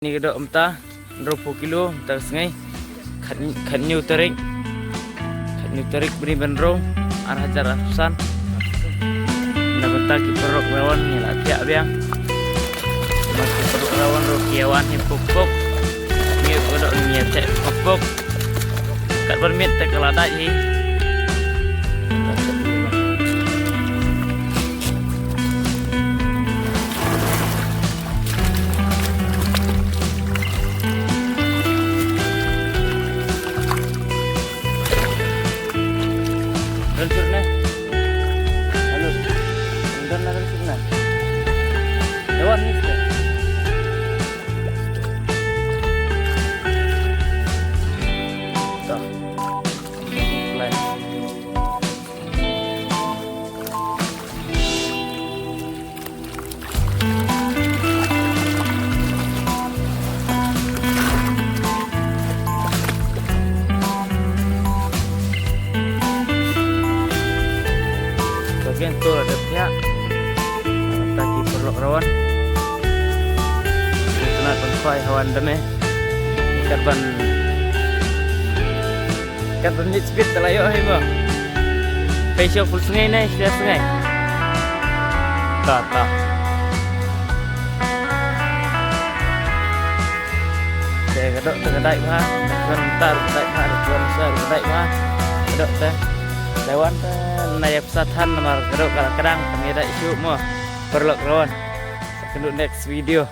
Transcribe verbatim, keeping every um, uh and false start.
Ni ka doh mynta hynriewphew kilo mynta ka sngi. Khat, khathynñiew tarik, khathynñiew tarik bnai ba hynriew, ar hajar arphew san. Na bynta ki paralok rawan ngi la thiah biang. Namar ki paralok rawan ruh ki ïa wan hi puk puk. Ngi ka doh ngi ïa thiah puk puk. Kat ban miet te ka la dait hi. Run shuh na. Halo. Run na, run shuh na. Lewat ni sikit. Dah. Mulai. Bahagian tu ada pihak. Taki perlu rawan. Kena pengkoi hawan deme. Ikat ban Kat ban miet speed te la ïoh hi mo. Pei sha full sngi ne, sha sngi. Ta, ta. Te ka doh te ka dait bha, ka doh te ka dait bha, ka doh te ka dait bha. Ka doh te. Lehwan te na ïa pisa than namar ka doh ka la kdang, te ïa dait shuh mo. Paralok rawan. Ka doh next video.